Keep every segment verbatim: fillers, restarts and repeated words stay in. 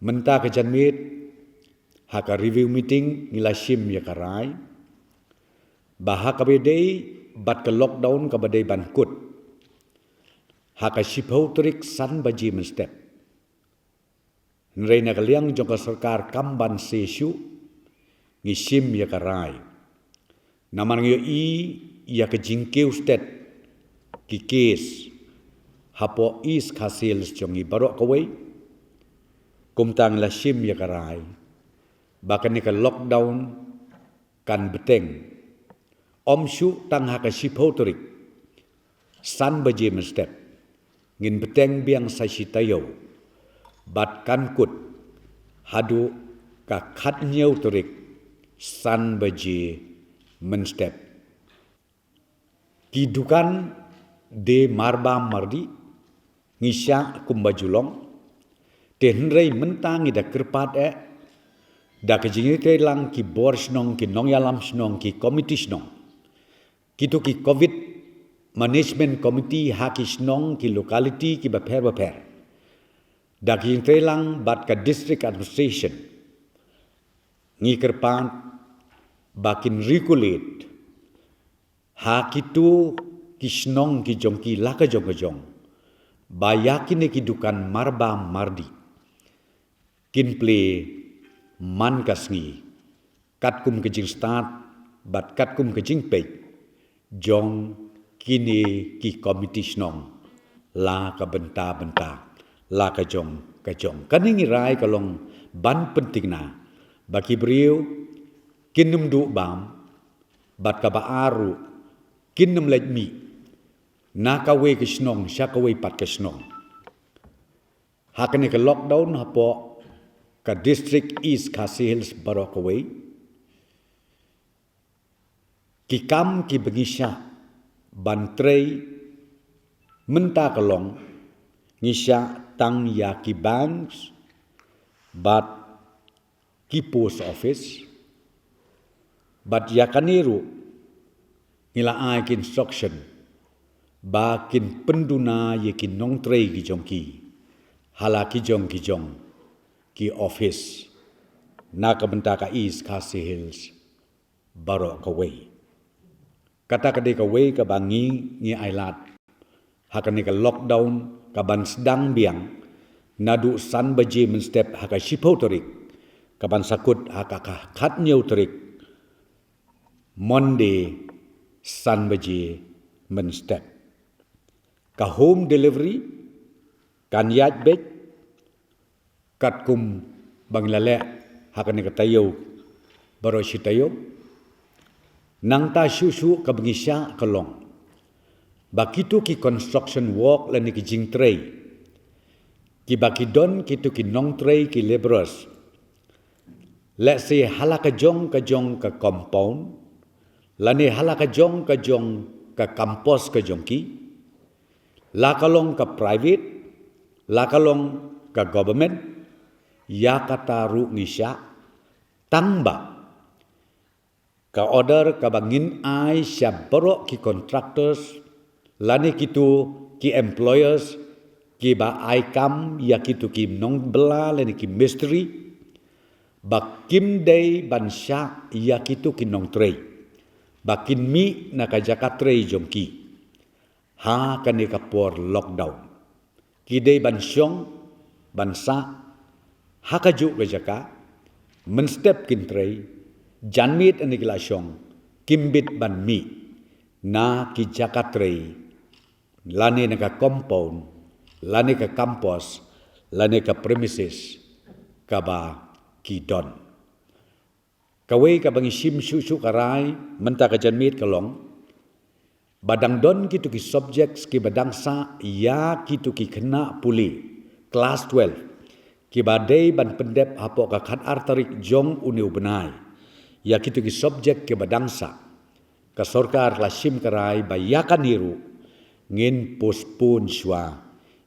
Mynta ka janmiet, ha ka review meeting ngi la shim ïa ka rai ba ha kaba dei bad ka lockdown kaba dei ban kut ha ka shiphew tarik san baje mynstep. Hynrei na ka liang jong ka sorkar kam ban seh shuh, ngi shim ïa ka rai. Namar ngi ïohi ïa ka jingkiew stet ki case hapoh East Khasi Hills jong ngi baroh kawei. Kumta ngi la shim ïa ka rai ba kane ka lockdown kan bteng. Ym shuh tang ha ka shiphew tarik san baje mynstep, ngin bteng biang sa shi taïew bad kan kut haduh ka khathynñiew tarik san baje mynstep. Ki dukan de marbam mardih, ngi shah kumba ju long. Te hynrei mynta ngi da kyrpad eh da ka jingïatreilang ki bor shnong, ki nongïalam shnong, ki komiti shnong, kito ki Covid Management Committee ha ki shnong, ki locality kiba pher ba pher, da ka jingïatreilang bad ka District Administration, ngi kyrpad ba kin regulate ha kito ki shnong ki jong ki la ka jong ka jong, ba ïa kine ki dukan marbam mardih kin plie man ka sngi, katkum ka jingstad bad katkum ka jingpeit jong kine ki komiti shnong la ka bynta bynta, la ka jong ka jong. Kane ngi rai ka long ban pyntikna ba ki briew kin ym duh bam, bad kaba ar ruh kin ym leit mih na kawei ka shnong sha kawei pat ka shnong ha kane ka lockdown hapoh ka District East Khasi Hills baroh kawei. Ki kam kiba ngi shah ban trei mynta ka long, ngi shah tang ïa ki banks bad ki post office, bad ïa kane ruh ngi la ai ki instruction ba kin pynduna ïa ki nongtrei ki jong ki ha la ki jong ki jong ki office na ka bynta ka East Khasi Hills baroh kawei. Kata ka dei kawei kaba ngi, ngi ai lad ha kane ka lockdown kaban sdang biang naduh san baje mynstep ha ka shiphew tarik, kaban sa kut ha ka, ka khathynñiew tarik, Monday, san baje mynstep. Ka home delivery kan ïaid beit katkum ba ngi la leh ha kane ka taïew baroh shi taïew. Nangta shuh shuh kaba ngi shah ka long ba kito ki construction work lane ki jingtrei kiba ki don kito ki nongtrei, ki labourers, lehse ha la ka jong ka jong ka compound lane ha la ka jong ka jong ka campus ka jong ki, la ka long ka private, la ka long ka government, ïa kata ruh ngi shah, tang ba ka order kaba ngin ai sha baroh ki contractors lane kito ki employers kiba ai kam ïa kito ki nongbylla lane ki mistri, ba kim dei ban shah ïa kito ki nongtrei ba kin mih na ka jaka trei jong ki ha kane ka por lockdown. Ki dei ban shong, ban sah ha kajuh ka jaka, mynstep kin trei, janmiet lane ki la shong, kim bit ban mih na ki jaka trei lane na ka compound lane ka campus lane ka premises kaba ki don. Kawei kaba ngi shim shuh shuh ka rai mynta ka janmiet ka long ba dang don kito ki subjects kiba dang sah ïa kito ki khynnah pule klas twelve kiba dei ban pyndep hapoh ka khatar tarik jong une u bnai. Ïa kito ki subject kiba dang sah, ka sorkar la shim ka rai ba ïa kane ruh ngin postpone shuwa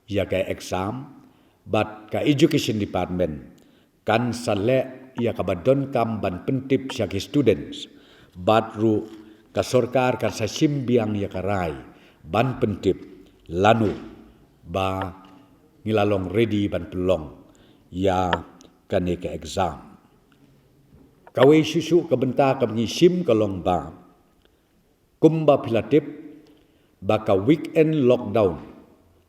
ïa ka exam, bad ka education department kan sa leh ïa kaba donkam ban pyntip sha ki students, bad ruh ka sorkar kan sa shim biang ïa ka rai ban pyntip lano ba ngi la long ready ban pynlong ïa kane ka exam. Kawei shuh shuh ka bynta kaba ngi shim ka long ba, kumba phi la tip ba ka weekend lockdown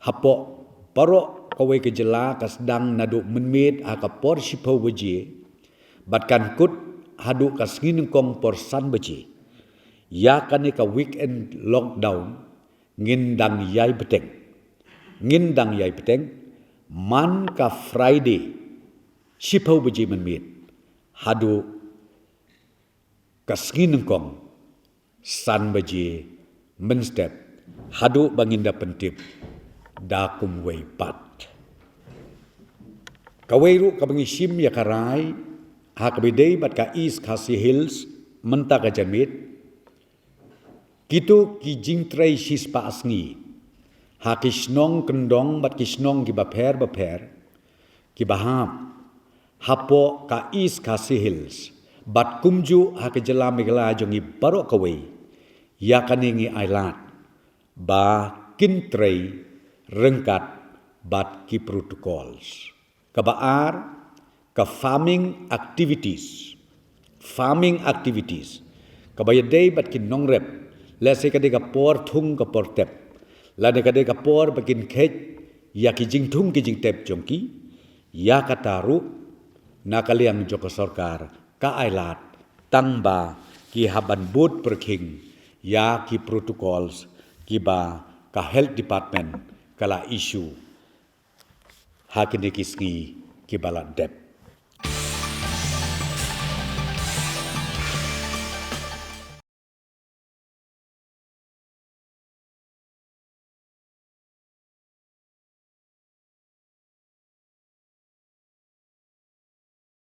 hapoh baroh kawei ka jylla ka sdang naduh mynmiet ha ka por shiphew baje bad kan kut haduh ka sngi nyngkong por san baje. Ïa kane ka weekend lockdown ngin dang ïai bteng. Ngin dang ïai bteng man ka Friday shiphew baje mynmiet haduh ka sngi nyngkong san baje mynstep, haduh ba ngin da pyntip da kumwei pat. Kawei ruh kaba ngi shim ïa ka rai ha kaba ïadei bad ka East Khasi Hills mynta ka janmiet, kito ki jingtrei shispah sngi ha ki shnong kyndong bad ki shnong kiba pher bapher kiba hap hapoh ka East Khasi Hills bad kumjuh ha ka jylla Meghalaya jong ngi baroh kawei, ïa kane ngi ailad ba kin trei ryngkat bad ki protocols. Kaba ar, ka farming activities. Farming activities. Kaba ïadei bad ki nongrep, lehse ka dei ka por thung ka por tep, lane ka dei ka por ba kin kheit ïa ki jingthung ki jingtep jong ki, ïa kata ruh na ka liang jong ka sorkar ka ailad tang ba ki hap ban bud pyrkhing ïa ki protocols kiba ka health department ka la issue ha kine ki sngi kiba la dep.